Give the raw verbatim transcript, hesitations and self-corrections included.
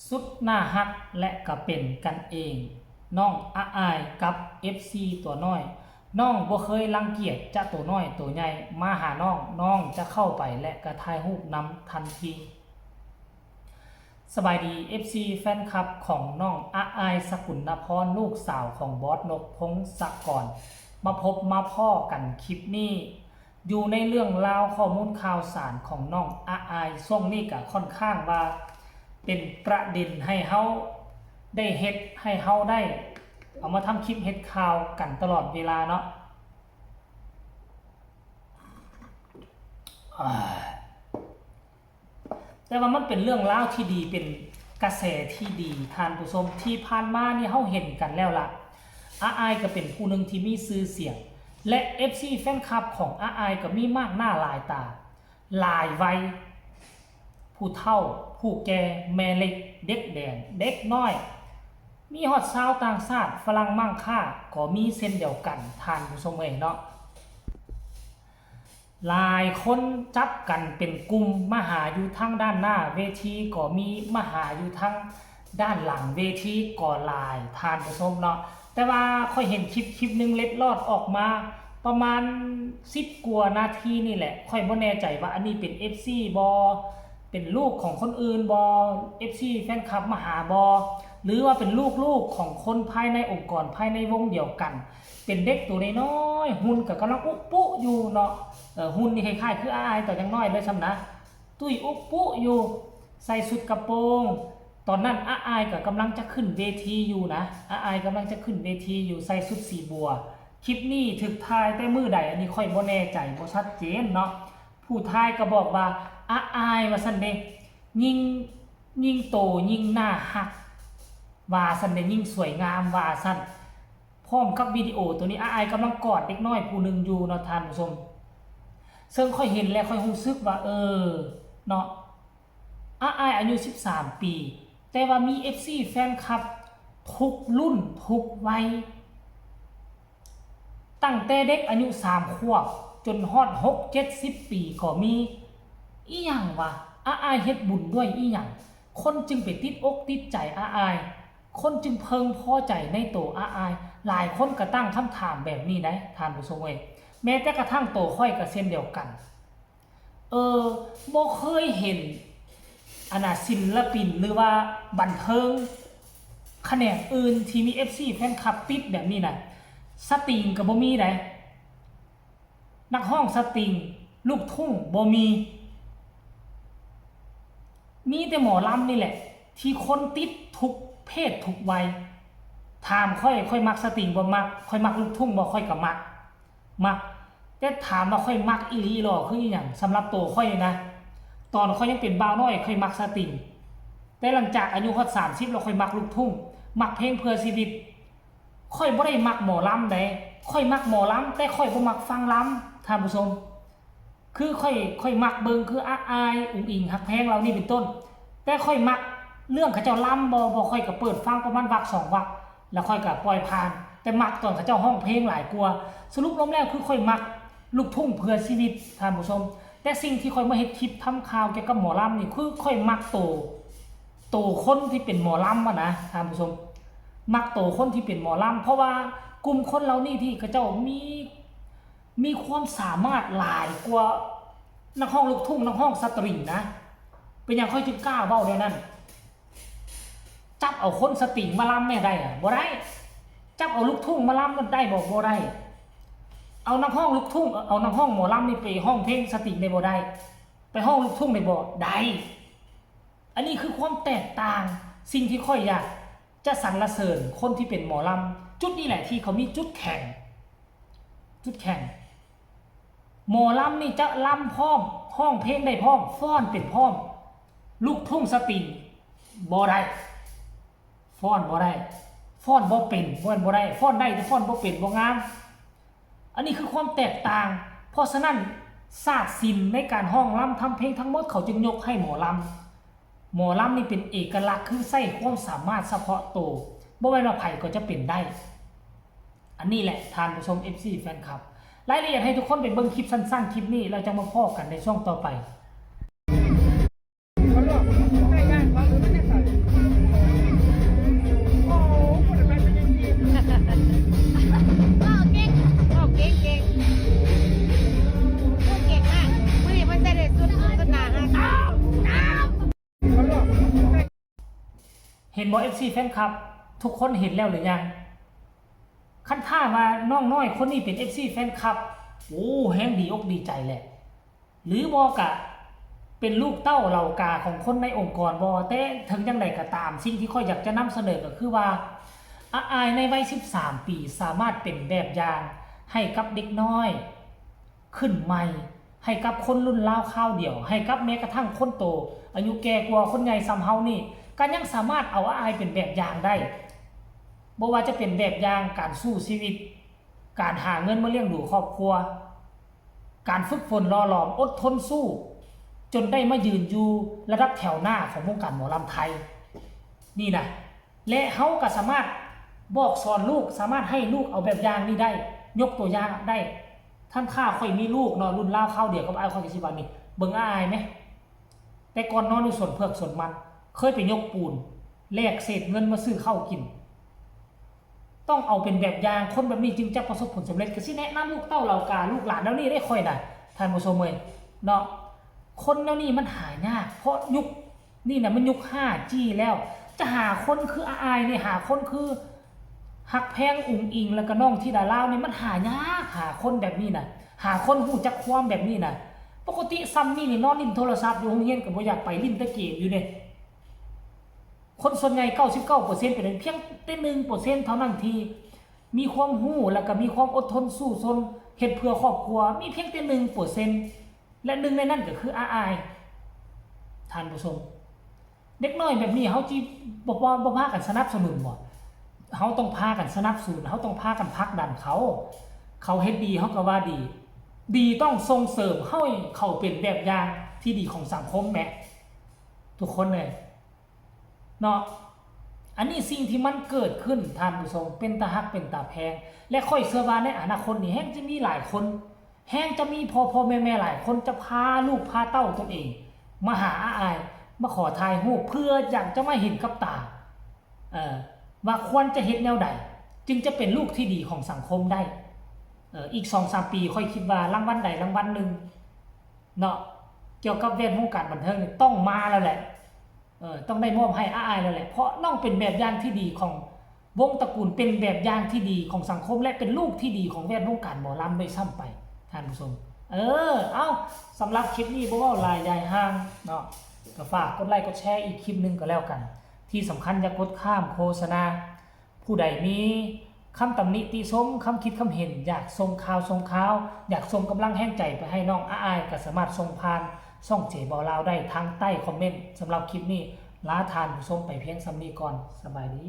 สุดน่าฮักและก็เป็นกันเอง น้องอาอายกับ เอฟซี ตัวน้อย น้องบ่เคยรังเกียจจะตัวน้อยตัวใหญ่ มาหาน้อง น้องจะเข้าไปและก็ถ่ายรูปนำทันที สบายดี เอฟซี แฟนคลับของน้องอาอาย สกุลนพร ลูกสาวของบอสนก พงศกร มาพบมาพ้อกันคลิปนี้ อยู่ในเรื่องราวข้อมูลข่าวสารของน้องอาอาย ช่วงนี้ก็ค่อนข้างว่าเป็นประเด็นให้เฮาได้เฮ็ด ให้เฮาได้เอามาทำคลิปเฮ็ดข่าวกันตลอดเวลาเนาะ อ่า แต่ว่ามันเป็นเรื่องราวที่ดี เป็นกระแสที่ดี ท่านผู้ชม ที่ผ่านมานี่เฮาเห็นกันแล้วล่ะ อาอายก็เป็นผู้หนึ่งที่มีชื่อเสียง และ เอฟซี แฟนคลับของอาอายก็มีมากหน้าหลายตา หลายวัย ผู้เฒ่า ผู้แก่ แม่เล็ก เด็กแดง เด็กน้อย มีฮอดชาวต่างชาติ ฝรั่งมังค่าก็มีเช่นเดียวกัน ท่านผู้ชมเอ้ยเนาะ หลายคนจับกันเป็นกลุ่มมาหาอยู่ทางด้านหน้าเวทีก็มี มาหาอยู่ทางด้านหลังเวทีก็หลาย ท่านผู้ชมเนาะ แต่ว่าข้อยเห็นคลิปคลิปหนึ่งเล็ดลอดออกมาประมาณสิบกว่านาทีนี่แหละ ข้อยบ่แน่ใจว่าอันนี้เป็น เอฟซี บ่ เป็นลูกของคนอื่นบ่ เอฟซี แฟนคลับมาหาบ่ หรือว่าเป็นลูกๆของคนภายในองค์กรภายในวงเดียวกัน เป็นเด็กตัวน้อยๆ หุ่นก็กำลังอุ๊ปุอยู่เนาะ เอ่อ หุ่นนี่คล้ายๆคืออาอายตอนยังน้อยเลยซ้ำนะ ตุ้ยอุ๊ปุอยู่ ใส่ชุดกระโปรง ตอนนั้นอาอายก็กำลังจะขึ้นเวทีอยู่นะ อาอายกำลังจะขึ้นเวทีอยู่ ใส่ชุดสีบัว คลิปนี้ถูกถ่ายแต่มื้อใด อันนี้ข้อยบ่แน่ใจ บ่ชัดเจนเนาะ ผู้ถ่ายก็บอกว่า อาอาย ว่าซั่นเด้ ยิ่ง ยิ่งโตยิ่งน่าฮัก ว่าซั่นเด้ ยิ่งสวยงาม ว่าซั่น พร้อมกับวิดีโอตัวนี้ อาอายกำลังกอดเด็กน้อยผู้หนึ่งอยู่เนาะ ท่านผู้ชม ซึ่งข้อยเห็นแล้วข้อยรู้สึกว่า เออ เนาะ อาอายอายุสิบสามปี แต่ว่ามี เอฟซี แฟนคลับทุกรุ่นทุกวัย ตั้งแต่เด็กอายุสามขวบ จนฮอดหกเจ็ดสิบปีก็มี อีหยังวะ อาอายเฮ็ดบุญด้วยอีหยัง คนจึงไปติดอกติดใจอาอาย คนจึงเพิ่งพอใจในโตอาอาย หลายคนก็ตั้งคำถามแบบนี้นะ ท่านผู้ชมเอ้ย แม้แต่กระทั่งโตข้อยก็เช่นเดียวกัน เออ บ่เคยเห็น อันน่ะ ศิลปินหรือว่าบันเทิงแขนงอื่นที่มี เอฟซี แฟนคลับติดแบบนี้นะ สติงก็บ่มีได นักร้องสติง ลูกทุ่งบ่มี มีแต่หมอลำนี่แหละ ที่คนติดทุกเพศทุกวัย ถามข้อย ข้อยมักสติงบ่ มัก ข้อยมักลูกทุ่งบ่ ข้อยก็มัก มัก แต่ถามว่าข้อยมักอีหลีหรอคืออีหยัง สำหรับโตข้อยนี่นะ ตอนข้อยยังเป็นบ่าวน้อยข้อยมักสติง แต่หลังจากอายุฮอดสามสิบแล้วข้อยมักลูกทุ่ง มักเพลงเพื่อชีวิต ข้อยบ่ได้มักหมอลำเด้ ข้อยมักหมอลำ แต่ข้อยบ่มักฟังลำ ท่านผู้ชม คือข้อย ข้อยมักเบิ่งคืออาอาย อุ๋งอิ๋ง ฮักแพง เหล่านี้เป็นต้น แต่ข้อยมักเรื่องเขาเจ้าลำบ่ บ่ ข้อยก็เปิดฟังประมาณวรรคสองวรรค แล้วข้อยก็ปล่อยผ่าน แต่มักตอนเขาเจ้าร้องเพลงหลายกว่า สรุปรวมแล้วคือข้อยมักลูกทุ่งเพื่อชีวิต ท่านผู้ชม แต่สิ่งที่ข้อยมาเฮ็ดคลิปทำข่าวเกี่ยวกับหมอลำนี่ คือข้อยมักโต โตคนที่เป็นหมอลำอะนะ ท่านผู้ชม มักโตคนที่เป็นหมอลำ เพราะว่ากลุ่มคนเหล่านี้ที่เขาเจ้ามี มีความสามารถหลายกว่านักร้องลูกทุ่ง นักร้องสตริงนะ เป็นหยังข้อยจึงกล้าเว้าแนวนั้น จับเอาคนสตริงมาลำแม่ได้อะ บ่ได้ จับเอาลูกทุ่งมาลำมันได้บ่ บ่ได้ เอานักร้องลูกทุ่ง เอานักร้องหมอลำนี่ไปร้องเพลงสตริงได้บ่ได้ ไปร้องลูกทุ่งได้บ่ ได้ อันนี้คือความแตกต่าง สิ่งที่ข้อยอยากจะสรรเสริญคนที่เป็นหมอลำ จุดนี้แหละที่เขามีจุดแข็ง จุดแข็ง หมอลำนี่จะลำพร้อม ร้องเพลงได้พร้อม ฟ้อนเป็นพร้อม ลูกทุ่งสตริงบ่ได้ ฟ้อนบ่ได้ ฟ้อนบ่เป็น บ่แม่นบ่ได้ ฟ้อนได้แต่ฟ้อนบ่เป็น บ่งาม อันนี้คือความแตกต่าง เพราะฉะนั้นศาสตร์ศิลป์ในการร้องรำทำเพลงทั้งหมดเขาจึงยกให้หมอลำ หมอลำนี่เป็นเอกลักษณ์ คือใช้ความสามารถเฉพาะตัว บ่แม่นว่าไผก็จะเป็นได้ อันนี้แหละท่านผู้ชม เอฟซี แฟนคลับ รายละเอียดให้ทุกคนไปเบิ่งคลิปสั้นๆ คลิปนี้ แล้วจะมาพ้อกันในช่วงต่อไป เขาหลอกใส่ย่านเขาหรือมันจะใส่ เห็นบ่ เอฟซี แฟนคลับ ทุกคนเห็นแล้วหรือยัง คันถ้าว่าน้องน้อยคนนี้เป็น เอฟซี แฟนคลับ โอ้แฮงดีอกดีใจแหละ หรือบ่กะเป็นลูกเต้าเหล่ากาของคนในองค์กรบ่ แต่ถึงจั่งใดก็ตาม สิ่งที่ข้อยอยากจะนำเสนอก็คือว่า อาอายในวัย สิบสาม ปี สามารถเป็นแบบอย่างให้กับเด็กน้อย ขึ้นใหม่ ให้กับคนรุ่นราวคราวเดียว ให้กับแม้กระทั่งคนโต อายุแก่กว่าคนใหญ่ส่ำเฮานี่ ก็ยังสามารถเอาอาอายเป็นแบบอย่างได้ บ่ว่าจะเป็นแบบอย่างการสู้ชีวิต การหาเงินมาเลี้ยงดูครอบครัว การฝึกฝนหล่อหลอม อดทนสู้ จนได้มายืนอยู่ระดับแถวหน้าของวงการหมอลำไทย นี่นะ และเฮาก็สามารถบอกสอนลูก สามารถให้ลูกเอาแบบอย่างนี้ได้ ยกตัวอย่างได้ ท่านข้าข้อยมีลูกเนาะ รุ่นราวคราวเดียวกับอ้าย ข้อยก็สิว่านี่ เบิ่งอ้ายไหม แต่ก่อนนอนอยู่สวนเผือกสวนมัน เคยไปยกปูน แลกเศษเงินมาซื้อข้าวกิน ต้องเอาเป็นแบบอย่าง คนแบบนี้จึงจะประสบผลสำเร็จ ก็สิแนะนำลูกเต้าเหล่ากา ลูกหลานแนวนี้ได้ข้อยนะ ท่านผู้ชมเอ้ย เนาะ คนแนวนี้มันหายาก เพราะยุคนี่นะมันยุค ห้าจี แล้ว จะหาคนคืออาอายนี่ หาคนคือฮักแพงอุ๋งอิ๋ง แล้วก็น้องธิดาลาวนี่ มันหายาก หาคนแบบนี้นะ หาคนฮู้จักความแบบนี้นะ ปกติส่ำนี่นี่นอนเล่นโทรศัพท์อยู่ โรงเรียนก็บ่อยากไป เล่นแต่เกมอยู่เด้ คนส่วนใหญ่ เก้าสิบเก้าเปอร์เซ็นต์ เป็นเพียงแต่ หนึ่งเปอร์เซ็นต์ เท่านั้นที่มีความฮู้ แล้วก็มีความอดทนสู้ซน เฮ็ดเพื่อครอบครัว มีเพียงแต่ หนึ่งเปอร์เซ็นต์ และหนึ่งในนั้นก็คืออาอาย ท่านผู้ชม เด็กน้อยแบบนี้เฮาจิบ่ บ่ บ่พากันสนับสนุนบ่ เฮาต้องพากันสนับสนุน เฮาต้องพากันผลักดันเขา เขาเฮ็ดดีเฮาก็ว่าดี ดีต้องส่งเสริมให้เขาเป็นแบบอย่างที่ดีของสังคมแหม ทุกคนเลย เนาะ อันนี้สิ่งที่มันเกิดขึ้น ท่านผู้ชม เป็นตาฮักเป็นตาแพง และข้อยเชื่อว่าในอนาคตนี้แฮงจะมีหลายคน แฮงจะมีพ่อพ่อแม่แม่หลายคนจะพาลูกพาเต้าตนเอง มาหาอาอาย มาขอถ่ายรูป เพื่ออยากจะมาเห็นกับตา เอ่อ ว่าควรจะเฮ็ดแนวใด จึงจะเป็นลูกที่ดีของสังคมได้ เอ่อ อีกสองสามปีข้อยคิดว่ารางวัลใดรางวัลหนึ่งเนาะ เกี่ยวกับแวดวงการบันเทิงนี่ต้องมาแล้วแหละ เอ่อ ต้องได้มอบให้อาอายแล้วแหละ เพราะน้องเป็นแบบอย่างที่ดีของวงตระกูล เป็นแบบอย่างที่ดีของสังคม และเป็นลูกที่ดีของแวดวงการหมอลำด้วยซ้ำไป ท่านผู้ชม เออ เอ้า สำหรับคลิปนี้บ่เว้าหลายยายห่างเนาะ ก็ฝากกดไลค์กดแชร์อีกคลิปหนึ่งก็แล้วกัน ที่สำคัญอย่ากดข้ามโฆษณา ผู้ใดมีคำตำหนิติชม คำคิดคำเห็น อยากส่งข่าวส่งข่าว อยากส่งกำลังแฮงใจไปให้น้องอาอาย ก็สามารถส่งผ่านช่องเจบ่าวลาวได้ทางใต้คอมเมนต์ สำหรับคลิปนี้ลาท่านผู้ชมไปเพียงส่ำนี้ก่อน สบายดี